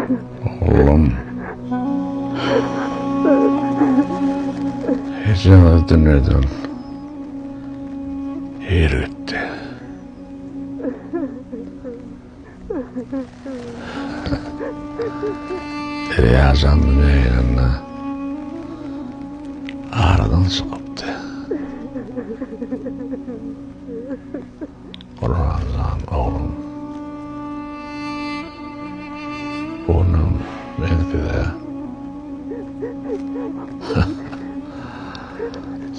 Oglum. Ejeňiz dünýeden ir gitdi. Derýajan dünýä gelende aradan çykypdy. Gurbanjan oglum. Bu günüm men size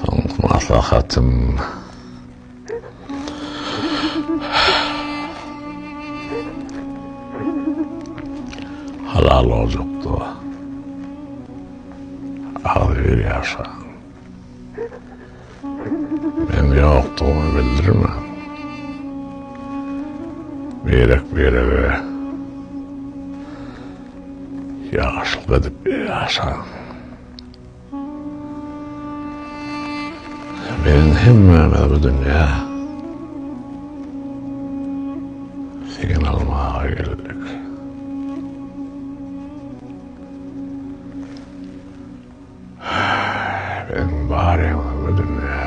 soňky maslahatym. Halal ojakda agzybir ýaşaň. Men ýokdugymy bildirmäň. Birek-birege ýagşylyk edip ýaşaň. Biziň hemmämiz bu dünýä syn almaga geldik. Biziň barymyz bu dünýä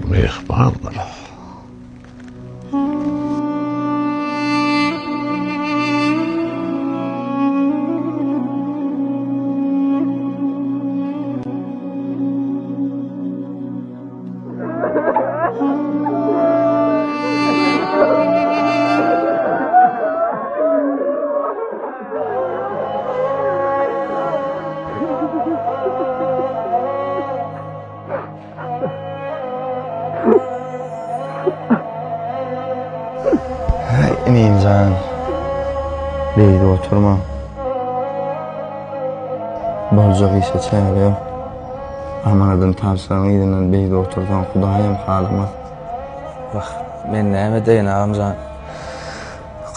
myhmandyrys. Häý, inim jan. Beýdip oturma. Boljak işe çäre ýok. Amanadyny tabşyran yzyndan beýdip otursaň, Hudaýam halamaz. Wah, men näme edeýin, agam jan.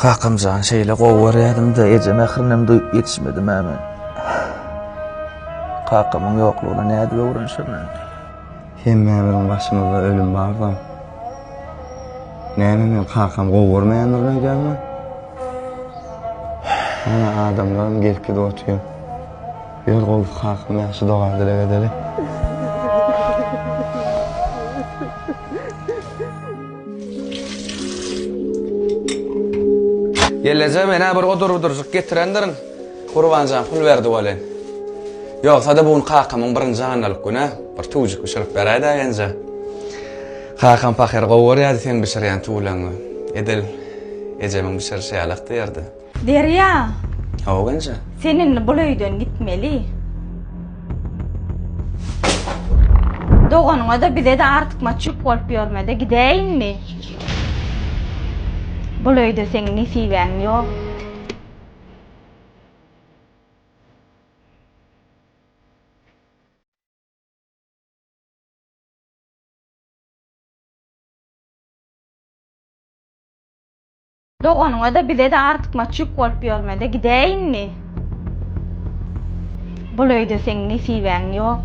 Kakam jan şeýle gowy görýärdim-de, eje mährinem duýup ýetişmedim-ä men. Kakamyň ýoklugyna nädip öwrenişerin indi? Hemmämiziň başymyzda ölüm bar-da. Näme men kakamy gowy görmeýändirin öýdýäňmi? Ana adamlaram gelip gidip otyr. Ýör gowusy kakam ýagşy doga-dileg edeli. Gelneje men-ä bir odur-budurjyk getirendirin. Gurbanjan pul berdi welin. Ýogsa-da bu gün kakamyň birinji annalyk güni. Bir tüwjük bişirip beräý-dä genje. Kakam pahyr gowy görýärdi seň bişirýän tüwleňi. Edil ejemiň bişirişi ýalak diýerdi. Derýa! Hawa genje. Sen indi bul öýden gitmeli. Doganyňa-da bize-de artykmaç ýük bolup ýörme-de gidäý indi. Bul öýde seň nesibäň ýok. Doganyňa-da bize-de artykmaç ýük bolup ýörme-de gidäý indi. Bul öýde seň nesibäň ýok.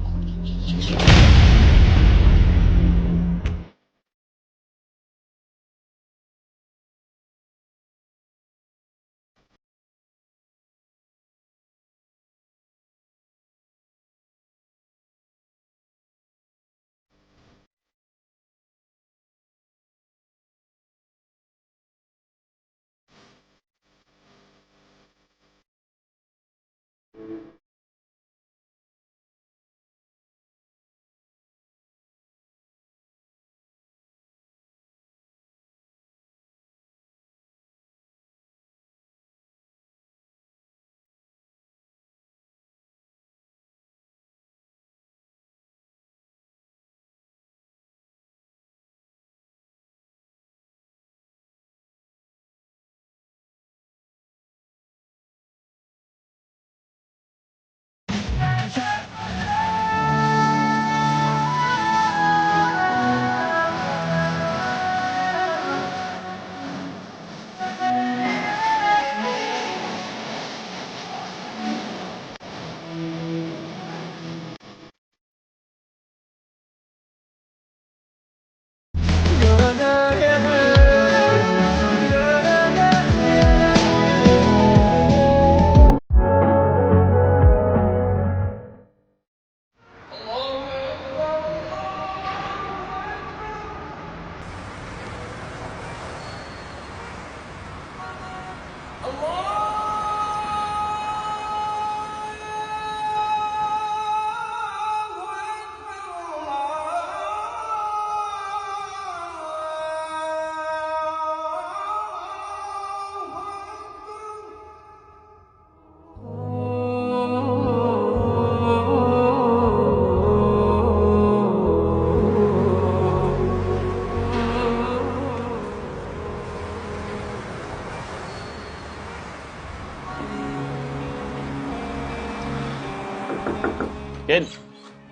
Gel.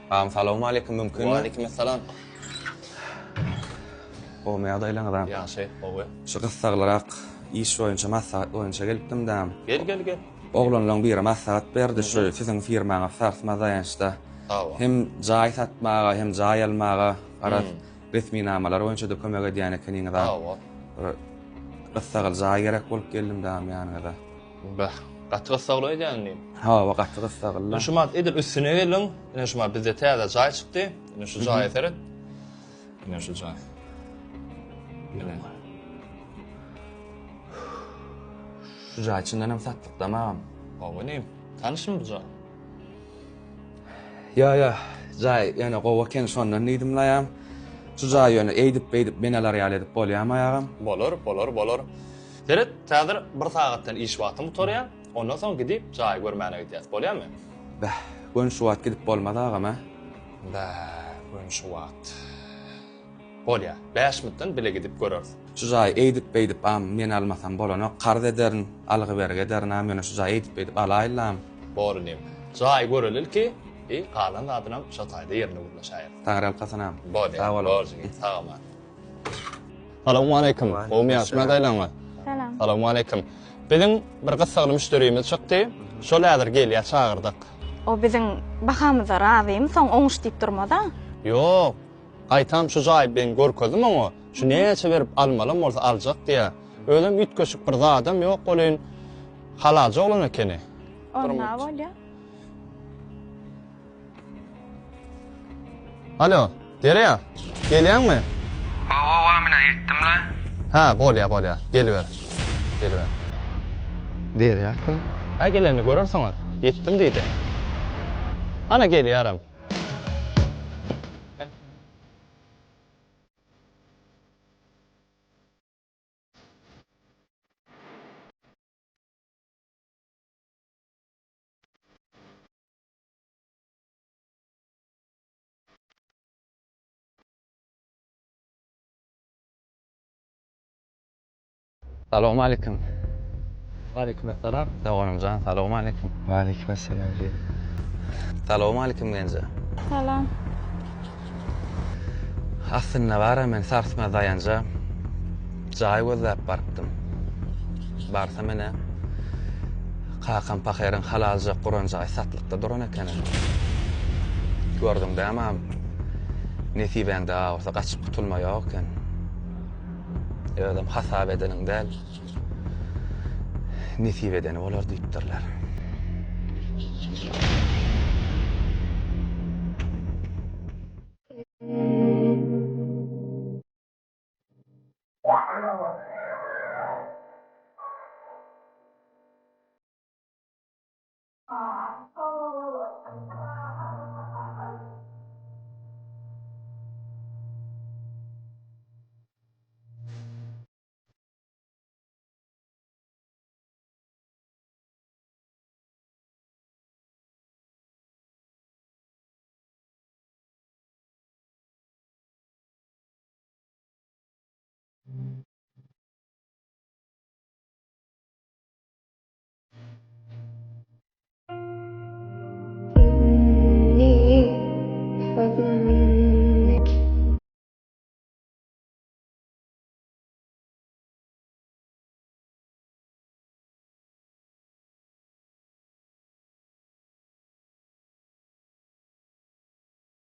Agam salowmaleýkim mümkinmi? Waleýkim essalam. Gowmy ýagdaýlaryňyz agam? Ýagşy, gowy. Şu gyssaglyrak iş boýunça maslahat boýunça gelipdim dä. Gel gel gel. Oglanlaň biri maslahat berdi şu siziň firmaňyz sarsmaz daýançda. Hawa. Hem jaý satmaga hem jaý almaga garaz resminamalar boýunça-da kömek edýän ekeniňiz agam. Hawa. Bir gyssagly jaý gerek bolup geldim dä agam ýanyňyza. Beh, gaty gyssagly öýdýän indi. Hawa, gaty gyssagly. Şu mat edil üstüne geldiň. Ine şu mat bizde täze jaý çykdy. Ine şu jaýa seret. Ine şu jaý. Ine. Şu jaý çyndan hem satlykdamy agam? Hawa inim. Tanyşmy bu jaý? Ýa ýa, jaý ýöne gowy eken şondan diýdim laýam. Şu jaýy ýöne eýdip beýdip men alar ýaly edip bolýamy agam? Bolar, bolar, bolar. Seret, häzir bir sagatdan iş wagtym gutarýar. Ondan soň gidip jaýy görmäne gidýäs. Bolýamy? Bäh, göni şu wagt gidip bolmaz agam a? Bäh, göni şu wagt. Bolýar. Bäş minutdan bile gidip göreris. Şu jaýy eýdip-beýdip am men almasam bolanok. Karz ederin, algy-bergi ederin am ýöne şu jaýy eýdip-beýdip alaýynlam. Bor inim. Jaýy göreli ilki, i galan zadynam şo taýda ýerinde gürleşäýeris. Taňryýalkasyn am. Bolýar. Sag boluň. Bor jigim, sag aman. Salowmaleýkim. Gowumy ýagşymy ýagdaýlaryňyz? Salam. Salowmaleýkim. Biziň bir gyssagly müşderimiz çykdy. Şol häzir gelýär, çagyrdyk. O biziň bahamyza razymy, soň oňuş diýip durmaz-a. Ýok. Gaýtam şu jaýy men görkezdim oňa. Şu näçe berip almalam bolsa aljak diýýär. Özem üýtgeşik bir zadam ýok welin, halaja oglan ekeni. Onda bolýar. Alo, Derýa, gelýäňmi? Hawa, hawa, menä ýetdim-le. Hä, bolýa, bolýa. Geliber. Geliber. Derýa kim? Hä, gelende görersiňiz. Ýetdim diýdi. Ana gelýärem. Salowmaleýkim. Waleýkim essalam. Doganymjan, salowmaleýkim. Waleýkim essalam jigim. Salowmaleýkim Genje. Salam. Aslynda bar-a men sarsmaz daýanja jaý gözläp barypdym. Barsam ene kakam pahyryň halaljak guran jaýy satlykda duran ekeni. Gördüň dämi agam, nesibäňde bar bolsa gaçyp gutulma ýok eken. Özem hasap edeniň däl, nesip edeni bolar diýipdirler.